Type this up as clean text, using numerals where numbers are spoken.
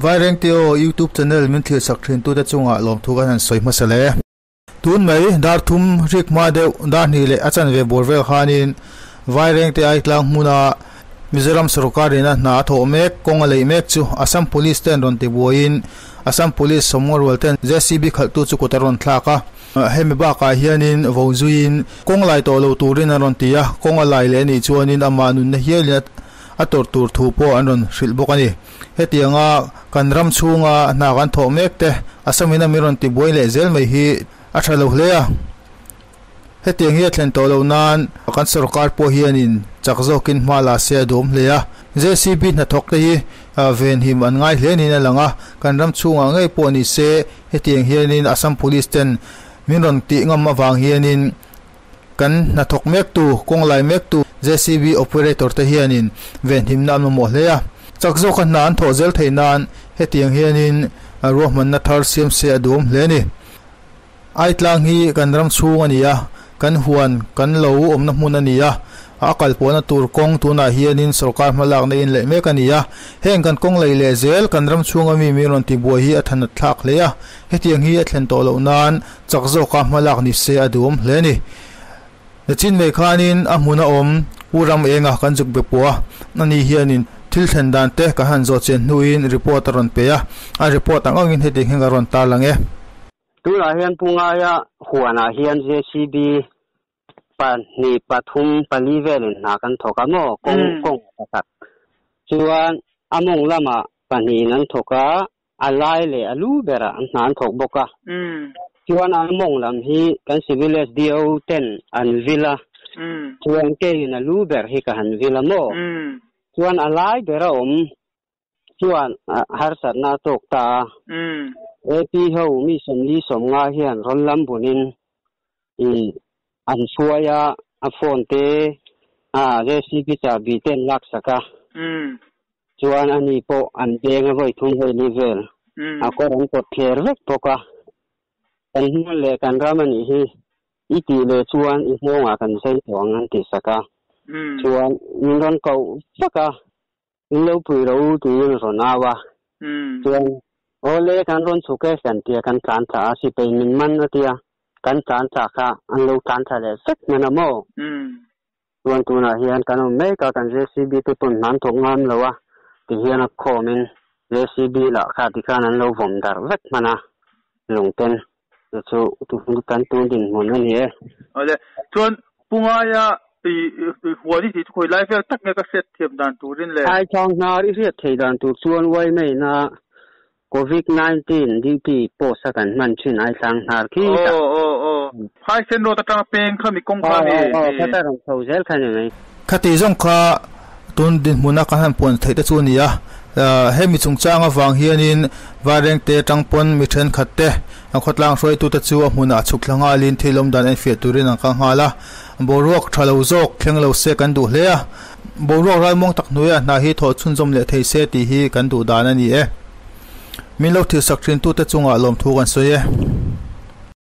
Vairengteo YouTube channel min thlir sak thin tute chungah lawmthu kan han sawi hmasa le. Tun mai dar thum rik hma deuh dar hnih leh a chanve bawr vel khanin Vairengte Aitlang hmuna Mizoram sorkar ina hna a thawh mek kawng a leih mek chu Assam Police ten rawn ti buaiin Assam Police sawmngaw rual ten JCB khalhtu chu kut a rawn thlak a. Hemi bakah hianin vo zuiin kawng lai tawh lo turin an rawn ti a, kawng a lai leh anih chuanin amah nunna hialin a tawrh tur thu pawh an rawn hrilh bawk a ni. Hetianga kan ram chhunga hna kan thawh mek te Assam-in a min rawn ti buai leh zel mai hi a tha lo hle a. Hetiang hi a thlen tawh loh nan kan sorkar pawh hianin chak zawkin hma la se a duhawm hle a. JCB hnathawk te hi venhim an ngai hle niin a lang a, kan ram chhungah ngei pawh ni se hetiang hianin Assam Police ten min rawn tih ngam avang hianin kan hnathawk mektu, kawng lai mektu JCB operator te hianin venhimna an mamawh hle a. Chak zawka hna an thawh zel theih nan hetiang hianin ruahmanna thar siam se a duhawm hle a ni. Aitlang hi kan ram chhung a ni a, kan huan kan lo awmna hmun a ni a, a kal pawhna tur kawng tunah hianin sorkar hmalakna in leih mek a ni a, heng kan kawng lei leh zel kan ram chhunga mi min rawn tibuai hi a thanat thlak hle a, hetiang hi a thlen tawh loh nan chak zawka hmalak ni se a duhawm hle a ni. Nachin mai khanin a hmun a awm Pu Ram Enga kan zuk be pawh a, ani hianin thil thlen dan te kan han zawh chian hnuin report a rawn pe a, a report ang angin hetiang hian ka rawn tarlang e. Tunah hian Pu Ngaia huanah hian JCB pahnih, pathum, pali velin hna kan thawk a maw? Kawng kawng pakhat. Chuan a mawng lamah pahnihin an thawk a, a lai leh a lu berah an hna an thawk bawk a. Chuan a mawng lam hi kan Civil SDO ten an vil a, chuan keiin a lu ber hi ka han vil a maw? Chuan a lai ber a awm chuan harsatna a tawk ta a. AP ho mi sawmli sawmnga hian rawn lam bunin an hruai a, a phone te JCB chahbi te an laksak a. Chuan ani pawh an beng a vawi thum vawi li vel a kawr an pawt thler vek bawk a. Kan hmun leh kan ram a nih hi i tih leh chuan i nghawngah kan zai tawh ang an tih sak a. Chuan min rawn koh vak a. In lo pui ro u tiin rawn au a, chuan Awle kan rawn chhuk e kan tia kan tlan thla a, sipai min man a tia kan tlan thla kha an lo tlan thla leh vek hman a maw? Chuan tunah hian kan awm mek a, kan JCB te pawn hna an thawk ngam lo a, ti hian a khawmin JCB lah kha tikhan an lo vawm darh vek hman a, lungten Chu chu kan tun dinhmun a ni e. Awle, chuan Pu Ngaia i huan i tih chu khawi lai vel tak nge ka hriat thiam dan turin le? Thaithang hnar i hriat thei dan tur chuan Uaimei-na Covid 19 duty post a kan hman thin Aithlang hnar khi tak. Aw aw aw, Phaisen road atanga peng kha mi kawng kha a ni. Aw aw, khata rawn chho zel kha ni mai. Khati zawng kha tun dinhmuna kan han puan theih te chu a ni a, hemi chungchang avang hianin Vairengte atang pawn mi thenkhat te a khawtlang hruaitute chu a hmunah chhuk thla nghalin thil awm dan enfiah turin an kal nghal a, boruak tha lo zawk thleng lo se kan duh hle a, boruak ralmuang tak hnuaiah hna hi thawh chhunzawm leh thei se tih hi kan duh dan a ni e. Min lo thilsak thintute chungah lawmthu kan sawi e.